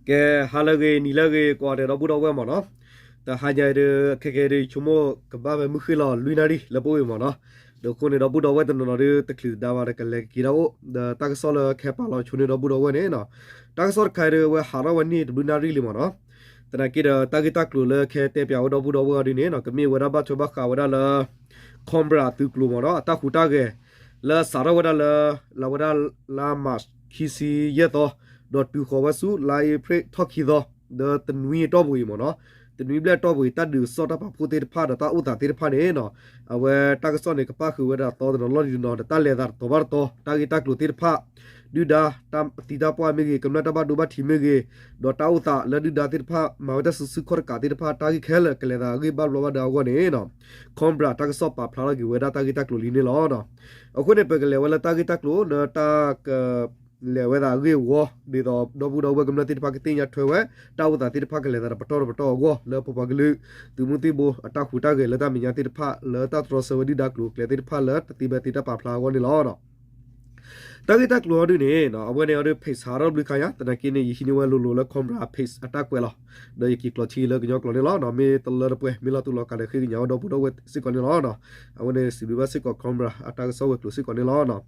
ကဲ ဟါလၢအဂ့ၤ နံၤလၢအဂ့ၤ ကိးဂၤဒဲး ဒီပုၢ်ဒီဝဲၢ်မ့ၢ်နီၤ. တဟါညါအံၤဒီး ခဲကဲဒုး ဆိကမိၣ်ကဘၣ်ဝဲမုၢ်ဃ့ၢ်လီၤလွံၢ်နၣ်ရံၣ်လၢပအိၣ်အံၤမ့ၢ်နီၤ. ဒီးအဃိန့ၣ် ဒီပုၢ်ဒီဝဲၢ်တနီၤနီၤဒုး တချုးတဒါဘၣ်ဒီး ကလဲၤကက့ၤတၢ်အိၣ် ဒီးတၢ်ကစီၣ်လၢကဟဲပာ်လီၤဆိန့ၢ်ဒီပုၢ်ဒီဝဲၢ်န့ၣ်နီၤ. တၢ်ကစီၣ်တခါအံၤဒီး အဝဲဟးထီၣ်ဝဲန့ၢ်တဘျုးနၣ်ရံၣ်လံမ့ၢ်နီၤ. သနာ်က့ဒီး တၢ်ဂ့ၢ်တၢ်ကျိၤလၢကဟဲတဲပၠးဝဲဒီပုၢ်ဒီဝဲၢ်အီၤဒ်န့ၣ် ကမ့ၢ်ဝဲဒၣ်ဘၣ်ထွဲဘၣ်ဃးဝဲဒၣ်လၢ Cobra သုးကျိၤမ့ၢ်နီၤ အတၢ်ဟူးတၢ်ဂဲၤ လၢစးထီၣ်ဝဲဒၣ်လၢ လၢဝဲဒၣ်လါ March ခံဆံယဲၢ်သီ ဒီးတုၤဃီၤဝဲဆူ လါအ့ဖြ့ၣ်ထီၣ်ခံသီ ဒီးတနွံအတီၢ်ပူၤအံၤမ့ၢ်နီၤ. တနွံဘျဲၣ်အတီၢ်ပူၤအံၤ တၢ်ဒုးကစီၣ်တၢ်ပာ်ဖှိၣ်သ့ၣ်တဖၣ်ဒီးတၢ်အိၣ်သးသ့ၣ်တဖၣ်န့ၣ်နီၤ အဝဲတၢ်ကစီၣ်န့ၣ် ကပၣ်ဃုာ်ဝဲဒၣ်သီတနီၤလီၢ်တနီၤ ဒီးတၢ်လဲၤသးတတီၤဘၣ်တတီၤ တၢ်ဂ့ၢ်တၢ်ကျိၤသ့ၣ်တဖၣ် ဒုၣ်ဒါ တၢ်သံတၢ်ပှၢ်မ့ၢ်ဂ့ၤ ကမျၢၢ်တၢ်ဘၣ်ဒိဘၣ်ထံးမ့ၢ်ဂ့ၤ ဒီးတၢ်အိၣ်သးလၢဒုၣ်ဒါသ့ၣ်တဖၣ် မၤဝဲတၢ်စုဆူၣ်ခီၣ်တကးသ့ၣ်တဖၣ် တၢ်ဂ့ၢ်ခဲလၢာ် ကလဲၤသးအဂ့ၢ်ဘၣ်ဘျီဘၣ်ဒီးအဂီၢ်န့ၣ်နီၤ Cobra တၢ်ကစီၣ်ပာ်ဖျါထီၣ်က့ၤဝဲဒၣ်တၢ်ဂ့ၢ်တၢ်ကျိၤလံန့ၣ်လီၤ. အဃိန့ၣ် ပကလဲၤဝဲလၢတၢ်ဂ့ၢ်တၢ်ကျိၤလၢတၢ်က လဲၤဝဲဒၣ်အဂ့ၢ်အဝီ ဒ်သိးဒီပုၢ်ဒီဝဲၢ်ကမျၢၢ်သ့ၣ်တဖၣ်ကသ့ၣ်ညါထွဲဝဲ တၢ်အိၣ်သးသ့ၣ်တဖၣ်ကလဲၤသးတပတီၢ်တပတီၢ်အဂီၢ် လၢပပှၤကလုာ် သုးမုၢ်သံၣ်ဘိ အတၢ်ဟူးတၢ်ဂဲၤလၢတၢ်မဲာ်ညါသ့ၣ်တဖၣ် လၢတၢ်တြီဆၢဝဲဒုၣ်ဒါကျိၤအကျဲသ့ၣ်တဖၣ်လၢတသ့ဖဲသ့တၢ်ပာ်ဖျါအဂီၢ်န့ၣ်လီၤ. တၢ်ဂ့ၢ်တၢ်ကျိၤအီၤဒုးန့ၣ် အဝဲန့ၣ်အီၤဒုး page ဟးထီၣ်တဘျုးခါညါ သနာ်က့န့ၣ် ယဟံးန့ၢ်ဝဲလိၤလိၤလၢ Cobra page အတၢ်ကွဲးလီၤ. ဒီးယက့ၤကျိးထံလၢကညီကျိာ်န့ၣ်လီၤ. မ့ၢ်တလၢတပှဲၤ မ့ၢ်လီၤတူာ်လီၤကာ်ဒီးဃ့ကညးဝဲဒီပုၢ်ဒီဝဲၢ်စ့ၢ်ကီးန့ၣ်လီၤ. အဝဲန့ၣ်စံးဘျုးဘၣ်စ့ၢ်ကီး Cobra အတၢ်ကစီၣ်ဝဲၤကျိၤစ့ၢ်ကီးန့ၣ်လီၤ.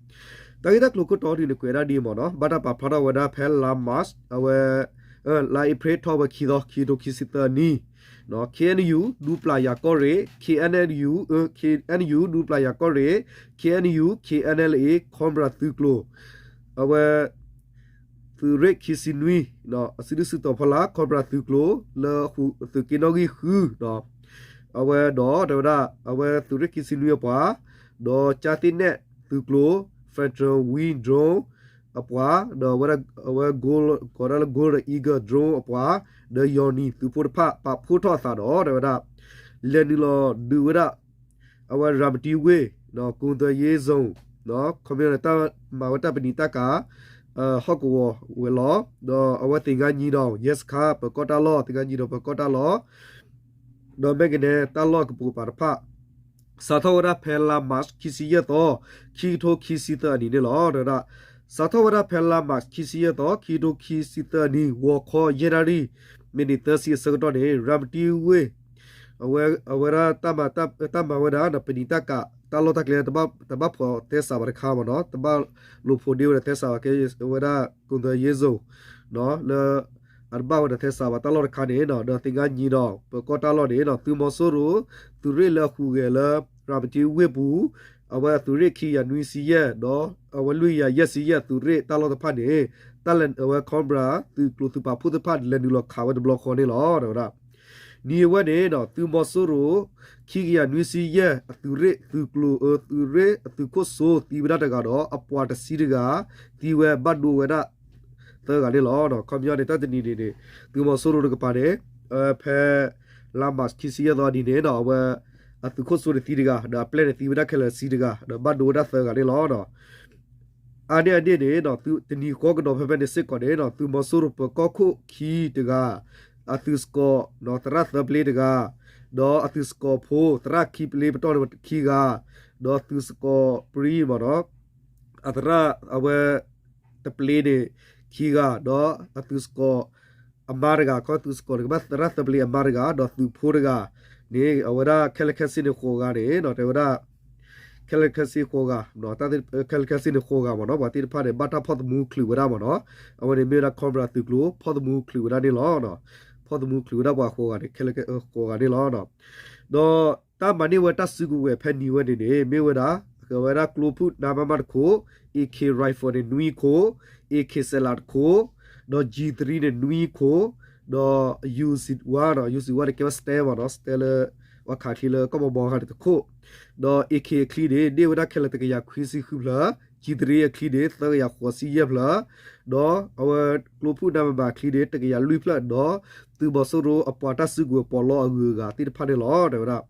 တၢ်ဂ့ၢ်တၢ်ကျိၤခိၣ်တီဒုးန့ၣ် ကွဲးဒၣ်ဒ်အံၤမ့ၢ်နီၤ ဘၣ်တၢ်ပာ်ဖျါထီၣ်ဝဲဒၣ်ဖဲလါ March အဝဲ လါအ့ဖြ့ၣ်ထီၣ်ဝဲခံသီ ခံကထိခံဆံသၢနံၣ် KNU ဒူပျၢ်ယၤကီၢ်ရ့ၣ် KNU KNU ဒူပျၢ်ယၤကီၢ်ရ့ၣ် KNU KNLA Cobra သုးကျိၤ အဝဲ သုးရ့ၣ်ခံဆံနွံ အစုဒုၣ်စုတီၤဖီလာ် Cobra သုးကျိၤ လၢသုးက့နီၣ်ဂံၢ်ဃု အဝဲဒီးတဲဝဲဒၣ် အဝဲသုးရ့ၣ်ခံဆံနွံအပှၤ ဒီးကၠါသ့ၣ်နဲၣ်သုးကျိၤ Phantom Wing Drone အပှၤ ဒီးအဝဲ ကိးဒၣ်လၢ Golden Eagle Drone အပှၤ ဒီးယီၤနံၤသုးဖိတဖၣ် ပာ်ဖှိၣ်ထီၣ်အသးဒီး တဲဝဲဒၣ် လဲၤနုာ်လီၤဒုးဝဲဒၣ် အဝဲရၤမတံဝ့ၢ် ကုံသယ့ဇုန် ခီပညီန့ၣ် တၢ်မၤဝဲတၢ်ပနံာ်တၢ်ကၤ ဟီၣ်ကဝီၤဝဲလီၤ. ဒီးအဝဲသ့ၣ်ငါနံၤဒီး ယဲၢ်စခါ ပၢၤကီၢ်တၢ်လီၢ် သ့ၣ်ငါနံၤဒီးပၢၤကီၢ်တၢ်လီၢ် ဒီးမ့ၢ်ကန့ၣ် တၢ်လီၢ်ကပိာ်ကပၤတဖၣ် စးထီၣ်ဝဲဒၣ်ဖဲလါ March ခံဆံယဲၢ်သီ ခံကထိခံဆံသၢအနံၤန့ၣ်လီၤ. တဲဝဲဒၣ် စးထီၣ်ဝဲဒၣ်ဖဲလါ March ခံဆံယဲၢ်သီ ခံကထိခံဆံသၢအနံၤ ဂီၤခီယဲၢ်နၣ်ရံၣ် မံးနံးသၢဆံအဆၢကတီၢ်န့ၣ် ရၤမတံဝ့ၢ် အဝဲ အဝဲဒၣ်တၢ်မၤ တၢ်မၤဝဲဒၣ် ပနံာ်တၢ်ကၤ တၢ်လီၢ်တၢ်ကျဲ တဘၣ်လိာ်ဖိးသဲစးဘၣ်တခါမ့ၢ်နီၤ တဘၣ်လိာ်ဖိးဒ့ဝဲဒီးသဲစးဘၣ် ကဲဝဲဒၣ် ကုံသယ့ဇုန် လၢ အတဘၣ်ဝဲဒီးသဲစးဘၣ်တၢ်လီၢ်တခါန့ၣ်နီၤ ဒီးသ့ၣ်ငါနံၤဒီး ပၢၤကီၢ်တၢ်လီၢ်န့ၣ်နီၤ သုးမီၤစိရိၤ သုးရ့ၣ်လၢအဟူးဂဲၤလၢ ရၤမတံဝ့ၢ်ပူၤ အဝဲအသုးရ့ၣ်ခံကယၤနွံဆံယဲၢ် ဒီးအဝဲလွံၢ်ကယၤယဲၢ်ဆံယဲၢ်သုးရ့ၣ်တၢ်လီၢ်တဖၣ်န့ၣ် တၢ်လဲၤအဝဲ Cobra သုးကျိၤသုးပာ်ဖှိၣ်သ့ၣ်တဖၣ်လဲၤနုာ်လီၤခးဝဲတဘျီဃီန့ၣ်လီၤ တဲဝဲဒၣ် နံၤအဝဲန့ၣ်နီၤ သုးမီၤစိရိၤ ခံကယၤနွံဆံယဲၢ် အသုးရ့ၣ်သုးကျိၤအသုးရ့ၣ် အသုးခိၣ်စိသံဝဲဒၣ်တဂၤဒီး အပှၤတဆံတဂၤ သံဝဲဘၣ်ဒိဝဲဒၣ်သၢဂၤန့ၣ်လီၤ. ခီပညီန့ၣ် တၢ်တနံၤန့ၣ်န့ၣ် သုးမီၤစိရိၤတကပၤန့ၣ် ဖဲ လါ March ခံဆံယဲၢ်သီအနံၤန့ၣ်နီၤ အဝဲ အသုးခိၣ်စိန့ၣ်သံတဂၤ ဒီးအပျဲၢ်န့ၣ်သံဝဲဒၣ်ခဲလၢာ်တဆံတဂၤ ဒီးဘၣ်ဒိဝဲဒၣ်သၢဂၤန့ၣ်လီၤ. အါန့ၢ်အန့ၣ်န့ၣ် တနံၤဃီကဒီးဖဲဖဲန့ၣ်စ့ၢ်ကီးန့ၣ်နီၤ သုးမီၤစိရိၤပၢၤကီၢ်ခိၣ်ခံတဂၤ အသုးစကီး သရၣ်သၢပျ့တဂၤ ဒီးအသုးစကီးဖိ သရၣ်ခံပျ့ပတီၢ်န့ၣ်ခံဂၤ ဒီးသုးစကီးပြံမ့ၢ်နီၤ အသရၣ်အဝဲ တပျ့န့ၣ်ခံဂၤ ဒီးအသုးစကီးအမါတဂၤ ခီသုးစကီးန့ၣ်ကဘၣ်သရၣ်သၢပျ့အမါတဂၤ ဒီးသုးဖိတဂၤန့ၣ် အဝဲဒၣ်ခဲလၢာ်ခဲဆ့န့ၣ်ဃိးဂၤန့ၣ်နီၤ တဲဝဲဒၣ် ခဲလၢာ်ခဲဆ့ဃိးဂၤ ခဲလၢာ်ခဲဆ့န့ၣ်ဃိးဂၤမ့ၢ်နီၤ ပှၤသ့ၣ်တဖၣ်န့ၣ် ဘၣ်တၢ်ဖီၣ်သမူချုးဝဲဒၣ်မ့ၢ်နီၤ အဝဲန့ၣ်မ့ၢ်ဝဲဒၣ် Cobra သုးကျိၤ ဖီၣ်သမူချုးဝဲဒၣ်န့ၣ်လီၤ. ဖီၣ်သမူချုးဝဲဒၣ်ပှၤဃိးဂၤန့ၣ် ခဲလၢာ်ဃိးဂၤန့ၣ်လီၤ. ဒီးတၢ်မၤန့ၢ်ဝဲတၢ်စုကဝဲၤဖဲနံၤဝဲန့ၣ်န့ၣ် မ့ၢ်ဝဲဒၣ် အဝဲဒၣ်ကျိဖုၣ်နါမမတခိၣ် AK rifle န့ၣ် နွံခိၣ် AK စဲးလးတခိၣ် ဒီး G three န့ၣ် နွံခိၣ် ဒီး ယူၤစံးဝါနီၤ ယူၤစံးဝါန့ၣ် ကဲဝဲ Steel မ့ၢ်နီၤ Steel လၢ ပှၤခးချံလၢကီၢ်ဘီဘီခါန့ၣ်တခိၣ် ဒီး AK အချံန့ၣ် န့ၢ်ဝဲဒၣ်ခဲလၢာ်တကယၤခွံဆံဃုဖျၢၣ် G three အချံန့ၣ် သၢကယၤဃိးဆံယဲၢ်ဖျၢၣ် ဒီးအဝဲကျိဖုၣ်နါမမအချံန့ၣ် တကယၤလွံၢ်ဖျၢၣ် ဒီးသုးမီၤစိရိၤအပှၤတၢ်စုကဝဲၤပီးလီအဂုၤအဂၤသ့ၣ်တဖၣ်န့ၣ်လီၤ တဲဝဲဒၣ်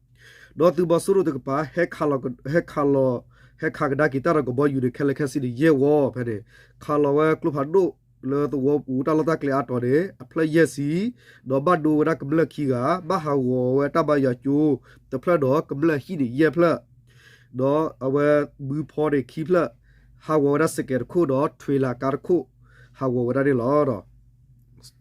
ဒီးသုးမီၤစိရိၤတကပၤ ဟဲခးလီၤ ဟဲခးလီၤ ဟဲခးကဒါက့ၤတၢ်ဒီးကဘီယူၤန့ၣ် ခဲလၢာ်ခဲဆ့န့ၣ် ယဲၢ်ဝီဖဲန့ၣ် ခးလီၤဝဲကျိဖးဒိၣ်လၢသဝီပူၤတၢ်လီၢ်တၢ်ကျဲအါတီၤန့ၣ် အဖျၢၣ်ယဲၢ်ဆံ ဒီးဘၣ်ဒိဝဲဒၣ်ကမျၢၢ်ခံဂၤ ဘၣ်ဟးဂီၤဝဲတၢ်ဘါယွၤကၠိတဖျၢၣ်ဒီးကမျၢၢ်ဟံၣ်န့ၣ်ယဲၢ်ဖျၢၣ် ဒီးအဝဲဘုဖီန့ၣ်ခံဖျၢၣ် ဟးဂီၤဝဲဒၣ်စဲးကဲးတခိၣ်ဒီး trailer ကါတခိၣ် ဟးဂီၤဝဲဒၣ်န့ၣ်လီၤ.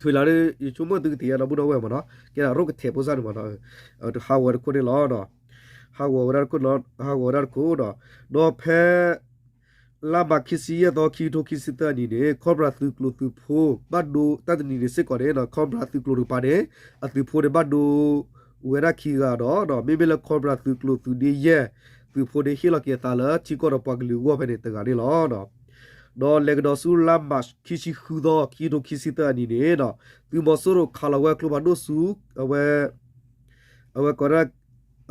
ထွဲလၢ ယဆိကမိၣ်သုကသ့ၣ်ညါဒီပုၢ်ဒီဝဲၢ်မ့ၢ်နီၤ, ကဲဒၣ်ရိၣ်ကထဲးဖိစၢ်န့ၣ်မ့ၢ်နီၤ, ဟးဂီၤဝဲတခိၣ်န့ၣ်လီၤ. ဟးဂီၤဝဲဒၣ်တခိၣ်, ဟးဂီၤဝဲဒၣ်တခိၣ်ဒီး, ဒီးဖဲ လါမးခံဆံယဲၢ်သီ ခံကထိခံဆံသၢအနံၤန့ၣ် Cobra သုးကျိၤသုးဖိ ဘၣ်ဒိတၢ်တနံၤန့ၣ်စ့ၢ်ကီးန့ၣ် Cobra သုးကျိၤတကပၤန့ၣ် အသုးဖိန့ၣ် ဘၣ်ဒိဝဲဒၣ်ခံဂၤဒီး မ့မ့ၢ်လၢ Cobra သုးကျိၤသုးဒ့ယဲၢ် သုးဖိန့ၣ် ဟ့ၣ်လီၤက့ၤအသးလၢထံကီၢ်ဒီးပှၤကလုာ်အဂီၢ်ဖဲန့ၣ်တဂၤန့ၣ်လီၤ. ဒီးလဲၤကဒီးဆူလါမးခံဆံဃုသီ ခံကထိခံဆံသၢအနံၤန့ၣ် သုးမီၤစိရိၤခးလီၤဝဲကျိဖးဒိၣ်ဆူ အဝဲ အဝဲကိးဒၣ်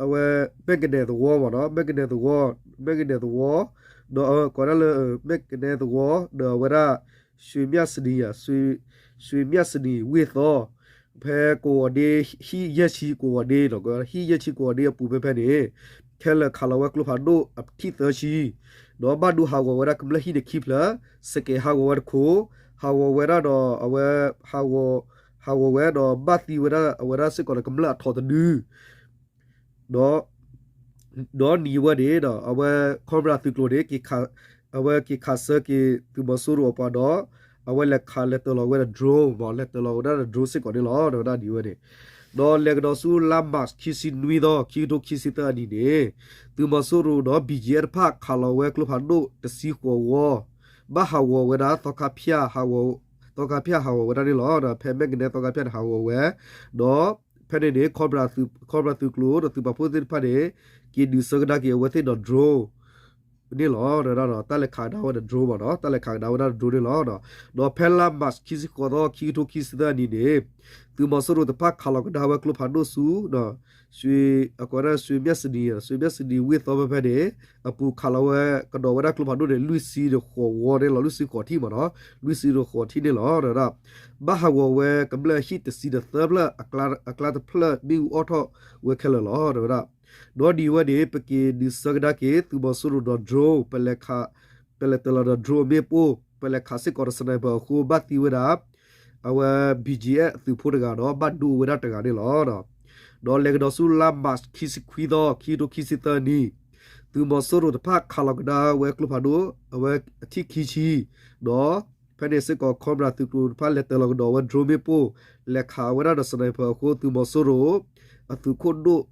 အဝဲ မဲၣ်ကနဲသဝီမ့ၢ်နီၤ, မဲၣ်ကနဲသဝီ, မဲၣ်ကနဲသဝီ, ဒီးအဝဲကိးဒၣ်လၢ မဲၣ်ကနဲသဝီ ဒီးအဝဲဒၣ် ရွှေမြတ်စနီ, ရွှေမြတ်စနီဝ့ၢ်သီ, ဖဲကိးဂီၤဒ့ ဟံၣ်ယဲၢ်ဆံကိးဂီၤဒ့နီၤ, ဟံၣ်ယဲၢ်ဆံကိးဂီၤဒ့အပူၤဖဲဖဲန့ၣ် ခဲလၢာ်ခးလီၤဝဲကျိဖးဒိၣ်အထံၣ်သၢဆံ, ဒီးဘၣ်ဒိဟးဂီၤဝဲဒၣ်ကမျၢၢ်ဟံၣ်န့ၣ်ခံဖျၢၣ်, စကဲးဟးဂီၤဝဲတခိၣ်, ဟးဂီၤဝဲဒၣ်ဒီးအဝဲ ဟးဂီၤဝဲဒီးဘၣ်သံဝဲဒၣ်အဝဲဒၣ်စ့ၢ်ကီးဒီးကမျၢၢ်အထီၣ်တဒု, ဒီး ဒီးနံၤဝဲန့ၣ်ဒီး အဝဲ Cobra သုးကျိၤန့ၣ် အဝဲက့ၤခးဆၢက့ၤသုးမီၤစိရိၤအပှၤဒီး အဝဲလဲၤခးလဲၤတၢၤလီၤဝဲဒၣ် drone မ့ၢ် လဲၤတၢၤလီၤဝဲဒၣ်ဒီး drone စ့ၢ်ကီးန့ၣ်လီၤ တဲဝဲဒၣ်နံၤဝဲန့ၣ်, ဒီးလဲၤကဒီးဆူလါမးခံဆံနွံသီ ခံကထိခံဆံသၢအနံၤန့ၣ် သုးမီၤစိရိၤဒီး ဘံၣ်ကၠံအဲၣ် တဖၣ်ခးလီၤဝဲကျိဖးဒိၣ်တဆံဃိးဝီ, ဘၣ်ဟးဂီၤဝဲဒၣ်သီခါဖၠၣ် သီခါဖၠၣ်ဟးဂီၤဝဲဒၣ်န့ၣ်လီၤ. ဖဲမဲၣ်ကနဲသီခါဖၠၣ်န့ၣ်ဟးဂီၤဝဲ, ဒီးဖဲန့ၣ်န့ၣ် Cobra သုး Cobra သုးကျိၤဒီးသုးပာ်ဖှိၣ်သ့ၣ်တဖၣ်န့ၣ် က့ၤဒုးဆၢကဒါက့ၤအဝဲသ့ၣ်ဒီး drone န့ၣ်လီၤ. တၢ်လဲၤခးကဒါဝဲဒၣ် drone မ့ၢ်နီၤ, တၢ်လဲၤခးကဒါဝဲဒၣ် drone န့ၣ်လီၤ. ဒီးဖဲလါမးခံဆံဃိးသီ ခံကထိခံဆံသၢအနံၤန့ၣ် သုးမီၤစိရိၤတဖၣ်ခးလီၤကဒါဝဲကျိဖးဒိၣ်ဆူ အကိးဒၣ် ရွှေမြတ်စနီ, ရွှေမြတ်စနီဝ့ၢ်သီဖဲဖဲန့ၣ် အပူၤခးလီၤဝဲကဒီးဝဲဒၣ်ကျိဖးဒိၣ်န့ၣ် လွံၢ်ဆံဒီးဃိးဝီန့ၣ်လီၤ, လွံၢ်ဆံဃိးထံၣ်မ့ၢ်နီၤ, လွံၢ်ဆံဒီးဃိးထံၣ်န့ၣ်လီၤ. ဘၣ်ဟးဂီၤဝဲကမျၢၢ်ဟံၣ်တဆံဒီးသၢဖျၢၣ် အကျါတဖျၢၣ်မ့ၣ်အူအီၣ်ထီၣ်ဝဲခဲလၢာ်လီၤ တဲဝဲဒၣ်. ဒီးနံၤဝဲန့ၣ် ပက့ၤဒုးဆၢကဒါက့ၤ သုးမီၤစိရိၤဒီး drone ပလဲၤတၢၤလီၤဒီး drone အမ့ၣ်ပိၢ် ပလဲၤခးစ့ၢ်ကီးဒီး sniper အဃိ ဘၣ်သံဝဲဒၣ် အဝဲ ဘံၣ်ကၠံအဲၣ် အသုးဖိတဂၤဒီး ဘၣ်ဒိဝဲဒၣ်တဂၤန့ၣ်လီၤ. ဒီးလဲၤကဒီးဆူလါမးခံဆံခွံသီ ခံကထိခံဆံသၢနံၤ သုးမီၤစိရိၤတဖၣ်ခးလီၤကဒါဝဲကျိဖးဒိၣ် အဝဲအထံၣ်ခံဆံ, ဒီးဖဲန့ၣ်စ့ၢ်ကီး Cobra သုးကျိၤတဖၣ်လဲၤတၢၤလီၤကဒီးဝဲ drone မ့ၣ်ပိၢ် လဲၤခးဝဲဒၣ်ဒီး sniper အဃိ သုးမီၤစိရိၤ အသုးခိၣ်ဒိၣ်,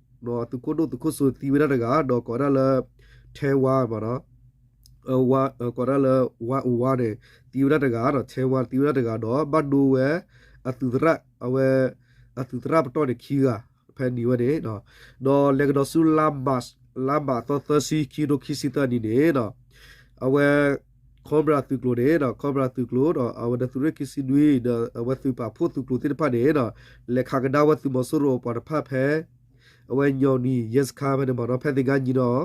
အသုးခိၣ်ဒိၣ်သုးခိၣ်စိၤသံဝဲဒၣ်တဂၤ ဒီးကိးဝဲဒၣ်လၢ ထဲဝါမ့ၢ်နီၤ ကိးဒၣ်လၢ ဝါအူဝါန့ၣ် သံဝဲဒၣ်တဂၤဒီး ထဲဝါသံဝဲဒၣ်တဂၤဒီး ဘၣ်ဒိဝဲ အသုးသရၣ် အဝဲ အသုးသရၣ်ပတီၢ်န့ၣ်ခံဂၤ ဖဲနံၤဝဲန့ၣ်, ဒီးလဲၤကဒီးဆူ လါမးသီသၢဆံ ခံကထိခံဆံသၢနံၤန့ၣ် အဝဲ Cobra သုးကျိၤန့ၣ် Cobra သုးကျိၤဒီး အဝဲဒီးသုးရ့ၣ်ခံဆံနွံ ဒီးအဝဲသုးပာ်ဖှိၣ်သုးကျိၤသ့ၣ်တဖၣ်န့ၣ် လဲၤခးကဒါဝဲသုးမီၤစိရိၤအပှၤတဖၣ်ဖဲ အဝဲညီနုၢ် ရဲစခန်း ဖဲန့ၣ်မ့ၢ်နီၤ ဖဲသ့ၣ်ဂါညီဒီး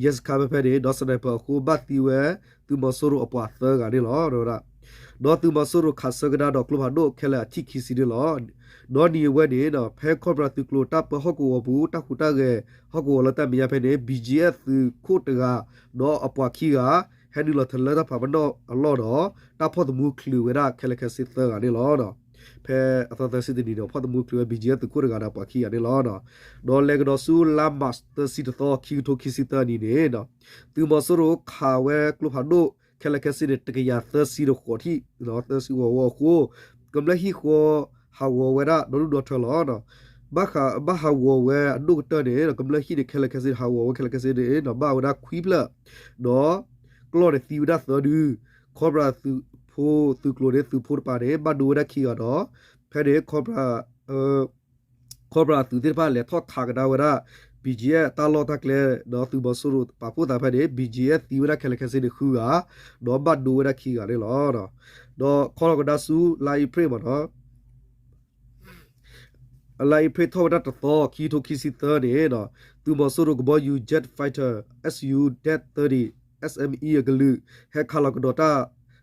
ရဲစခန်း ဖဲဖဲန့ၣ် ဒီး sniper အဃိ ဘၣ်သံဝဲ သုးမီၤစိရိၤအပှၤသၢဂၤန့ၣ်လီၤ တဲဝဲဒၣ်. ဒီးသုးမီၤစိရိၤခးဆၢကဒါဒီးကျိဖးဒိၣ်ခဲလၢာ်အထံၣ်ခံဆံန့ၣ်လီၤ. ဒီးနံၤအဝဲန့ၣ် ဖဲ Cobra သုးကျိၤတၢ်ပၢဟီၣ်ကဝီၤပူၤ တၢ်ဟူးတၢ်ဂဲၤဟီၣ်ကဝီၤလၢတၢ်မဲာ်ညါဖဲန့ၣ် ဘံၣ်ကၠံအဲၣ် သုးခိၣ်တဂၤ ဒီးအပှၤခံဂၤ ဟဲနုာ်လီၤထၢလၢတၢ်ဖးပနီၣ်အလီၢ်ဒီး တၢ်ဖီၣ်သမူချုးဝဲဒၣ်ခဲလၢာ်ခဲဆ့သၢဂၤန့ၣ်လီၤ. ဖဲအသီသၢဆံတနံၤန့ၣ် ဖီၣ်သမူချုးဝဲ ဘံၣ်ကၠံအဲၣ် သုးခိၣ်တဂၤဒီးပှၤခံဂၤန့ၣ်လီၤ. ဒီးလဲၤကဒီးဆူလါမးသၢဆံတသီ ခံကထိခံဆံသၢနံၤန့ၣ် သုးမီၤစိရိၤခးဝဲကျိဖးဒိၣ် ခဲလၢာ်ခဲဆ့န့ၣ် တကယၤသၢဆံဒီးဃိးထံၣ်, သၢဆံဂီၤဝီအဃိ ကမျၢၢ်ဟံၣ်ဃီ ဟးဂီၤဝဲဒၣ်ဒီဒူၣ်ဒီထၢလီၤ. ဘၣ်ဟးဂီၤဝဲအဒိၣ်ကတၢၢ်န့ၣ် ကမျၢၢ်ဟံၣ်န့ၣ် ခဲလၢာ်ခဲဆ့ ဟးဂီၤဝဲခဲလၢာ်ခဲဆ့န့ၣ် ဘၣ်ဝဲဒၣ်ခွံဖျၢၣ်, ဒီးကျီၢ်န့ၣ်သံဝဲဒၣ်သၢဒု, Cobra သုးဖိသုးကျိၤန့ၣ် သုးဖိတကပၤန့ၣ် ဘၣ်ဒိဝဲဒၣ်ခံဂၤဒီး ဖဲန့ၣ် Cobra သုးသ့ၣ်တဖၣ်လဲၤထီၣ်ခးကဒါဝဲဒၣ် ဘံၣ်ကၠံအဲၣ် တၢ်လီၢ်တၢ်ကျဲ ဒီးသုးမီၤစိရိၤပာ်ဖှိၣ်သးဖဲန့ၣ် ဘံၣ်ကၠံအဲၣ် သံဝဲဒၣ်ခဲလၢာ်ခဲဆ့န့ၣ်ဃုဂၤ, ဒီးဘၣ်ဒိဝဲဒၣ်ခံဂၤန့ၣ်လီၤ. ဒီးခီလီၤကဒါဆူ လါအ့ဖြ့ၣ်မ့ၢ်နီၤ လါအ့ဖြ့ၣ်ထီၣ်ဝဲဒၣ်တသီ ခံကထိခံဆံသၢန့ၣ် သုးမီၤစိရိၤကဘီယူၤ Jet Fighter Su Jet thirty SME အကလုာ် ဟဲခးလီၤကဒီးတၢ်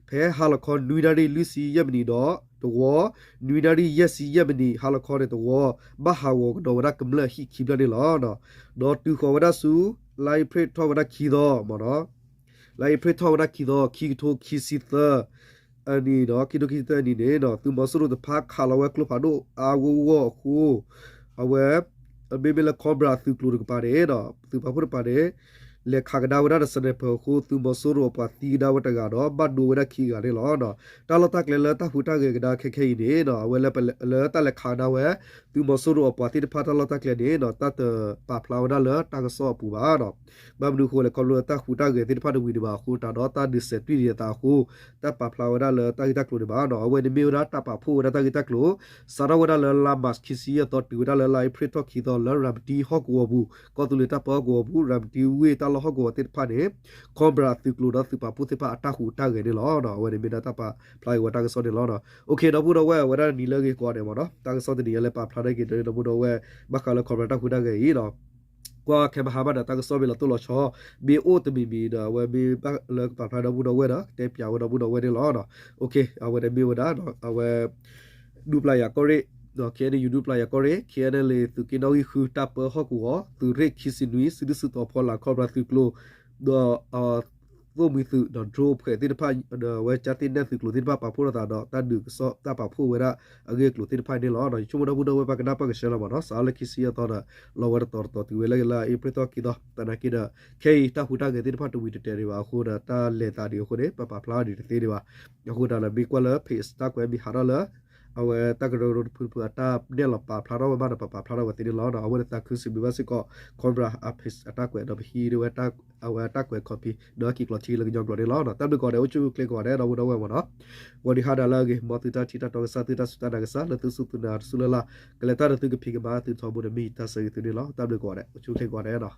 ဖဲဟါလီၤခီနွံနၣ်ရံၣ်လွံၢ်ဆံယဲၢ်မံးနံးဒီးတဝီ, နွံနၣ်ရံၣ်ယဲၢ်ဆံယဲၢ်မံးနံး ဟါလီၤခီန့ၣ်တဝီ, ဘၣ်ဟးဂီၤကဒီးဝဲဒၣ်ကမျၢၢ်ဟံၣ်ခံဖျၢၣ်န့ၣ်လီၤ. ဒီးတုၤဃီၤဝဲဒၣ်ဆူ လါအ့ဖြ့ၣ်ထီၣ်ဝဲဒၣ်ခံသီမ့ၢ်နီၤ လါအ့ဖြ့ၣ်ထီၣ်ဝဲဒၣ်ခံသီ ခံကထိခံဆံသၢ အနံၤဒီး ခံကထိခံဆံသၢအနံၤန့ၣ် သုးမီၤစိရိၤတဖၣ်ခးလီၤဝဲကျိဖးဒိၣ်အါဂီၢ်ဂီၢ်အဃိ အဝဲ မ့မ့ၢ်လၢ Cobra သုးကျိၤတကပၤန့ၣ်ဒီး သုးပာ်ဖှိၣ်တကပၤန့ၣ် လဲၤခးကဒါဝဲဒၣ်ဒီး sniper အဃိ သုးမီၤစိရိၤအပှၤသံကဒါဝဲတဂၤဒီး ဘၣ်ဒိဝဲဒၣ်ခံဂၤန့ၣ်လီၤ. တၢ်လီၢ်တၢ်ကျဲလၢတၢ်ဟူးတၢ်ဂဲၤကဒါခဲခဲအံၤန့ၣ် အဝဲလၢတၢ်လဲၤခးကဒါဝဲ သုးမီၤစိရိၤအပှၤသ့ၣ်တဖၣ်တၢ်လီၢ်တၢ်ကျဲန့ၣ် တၢ်တပာ်ဖျါဝဲဒၣ်လၢတၢ်ကစီၣ်အပူၤဘၣ်. ဘၣ်မနုၤအဃိလဲၣ် ခီဖျိလၢတၢ်ဟူးတၢ်ဂဲၤသ့ၣ်တဖၣ်တဝံၤဒံးဘၣ်အဃိ တၢ်ဒီးတၢ်ဒုးစဲးတွံၢ်ဒံးအသးအဃိ တၢ်ပာ်ဖျါဝဲဒၣ်လၢတၢ်ဂ့ၢ်တၢ်ကျိၤဒံးဘၣ်. အဝဲန့ၣ်မ့ၢ်ဝဲဒၣ်တၢ်ပာ်ဖှိၣ်ဝဲဒၣ်တၢ်ဂ့ၢ်တၢ်ကျိၤ စးထီၣ်ဝဲဒၣ်လၢလါမးၡး ခံဆံယဲၢ်သီ တုၤဝဲဒၣ်လၢလါအ့ဖြ့ၣ်ထီၣ်ခံသီ လၢရၤမတံဟီၣ်ကဝီၤပူၤ ကီၢ်သူလ့ၤတၢ်ပၢဟီၣ်ကဝီၤပူၤ ရၤမတံဝ့ၢ်တၢ်လီၢ်ဟီၣ်ကဝီၤသ့ၣ်တဖၣ်န့ၣ် Cobra သုးကျိၤဒီးသုးပာ်ဖှိၣ်သ့ၣ်တဖၣ်အတၢ်ဟူးတၢ်ဂဲၤန့ၣ်လီၤ. အဝဲန့ၣ်မ့ၢ်ဒၣ်တၢ်ပာ်ဖျါအံၤဝဲတၢ်ကစီၣ်န့ၣ်လီၤ. ဒီပုၢ်ဒီဝဲၢ် အဝဲဒၣ်နံၤလၢအဂ့ၤကိးဂၤဒဲးမ့ၢ်နီၤ တၢ်ကစီၣ်တနံၤအံၤလၢပာ်ဖျါထီၣ်က့ၤဒီး ဒီပုၢ်ဒီဝဲၢ် ဘၣ်ဃးလၢ Cobra တၢ်ဟူးတၢ်ဂဲၤအံၤဒီး ကွၢ်ခဲမဟါမးဒီး တၢ်ကစီၣ်မ့ၢ်လီၤတိၢ်လီၤဆီ မ့ၢ်အိၣ်တမံၤမံၤဒီး အဝဲမ့ၢ်ဘၣ်လၢကပာ်ဖျါဒီပုၢ်ဒီဝဲၢ်ဒီး ကတဲပၠးဝဲဒီပုၢ်ဒီဝဲၢ်န့ၣ်လီၤ. အဝဲန့ၣ်မ့ၢ်ဝဲဒၣ် အဝဲ ဒူပျၢ်ယၤကီၢ်ရ့ၣ် KNU ဒူပျၢ်ယၤကီၢ်ရ့ၣ် KNLA သုးက့နီၣ်ဂံၢ်ဃု တၢ်ပၢဟီၣ်ကဝီၤ သုးရ့ၣ်ခံဆံနွံ စုဒုၣ်စုတီၤဖီလာ် Cobra သုးကျိၤ ဒီး သိၣ်မှံသုးဒီး drone ဖှဲးသ့ၣ်တဖၣ် ဒီးအဝဲကၠၢ်သ့ၣ်နဲၣ်သုးကျိၤသ့ၣ်တဖၣ် ပာ်ဖှိၣ်ထီၣ်သးဒီး တၢ်ဒုးကစီၣ်တၢ်ပာ်ဖှိၣ်ဝဲဒၣ်အဂ့ၢ်အကျိၤသ့ၣ်တဖၣ်န့ၣ်လီၤ. ယဆိကမိၣ်ဒီပုၢ်ဒီဝဲၢ် ပှၤကနၣ်ပၢၢ်ကဆှဲလီၤမ့ၢ်နီၤ စးထီၣ်လၢခံဆံယဲၢ်သီဒီး လီၤဝဲတတီၤတတီၤတုၤဝဲလၢလါအ့ဖြ့ၣ်ထီၣ်ခံသီ သနာ်က့ဒီး ခဲအံၤတၢ်ဟူးတၢ်ဂဲၤသ့ၣ်တဖၣ်တဝံၤတတဲာ်ဒံးဘၣ်အဃိဒီး တၢ်လဲၤသးဒံးအဃိန့ၣ် ပပာ်ဖျါအီၤဒံးတသ့ဒံးဘၣ်. အဃိသတးဒီး မ့ၢ်ကွၢ်လၢ page တၢ်ကွဲးမ့ၢ်ဟးထီၣ်လၢ အဝဲတၢ်ကရၢကရိတဖုတဖုအတၢ်နဲၣ်လီၤပာ်ဖျါထီၣ်ဝဲမးဒီး ပပာ်ဖျါထီၣ်ဝဲသ့န့ၣ်လီၤ. အဝဲန့ၣ်သးခုစံးဘျုးဘၣ်စ့ၢ်ကီး Cobra အ page အတၢ်ကွဲးဒီး ပဟံးဒၣ်ဝဲ အဝဲတၢ်ကွဲး copy ဒီးဟဲက့ၤကျိးထံလၢကညီကျိာ်န့ၣ်လီၤ. တၢ်ဘျုးကိးဂၤဒဲး အိၣ်ဆူၣ်အိၣ်ချ့ကိးဂၤဒဲး ဒီပုၢ်ဒီဝဲၢ်မ့ၢ်နီၤ ဂီၤနံၤဟါဒၣ်လၢအဂ့ၤ မ်သုတၢ်ထံၣ်တၢ်တီကစၢ် သုတၢ်စူၢ်တၢ်နာ်ကစၢ် လၢသုစူၢ်သုနာ်တစူၢ်လၢ်လၢ် ကလဲၤတၢ်ဒီးသုကဖံးကမၤသုထီဘိန့ၣ် မ့ၢ်ယတၢ်ဆၢဂ့ၤသုန့ၣ်လီၤ. တၢ်ဘျုးကိးဂၤဒဲး အိၣ်ဆူၣ်အိၣ်ချ့ကိးဂၤဒဲးနီၤ.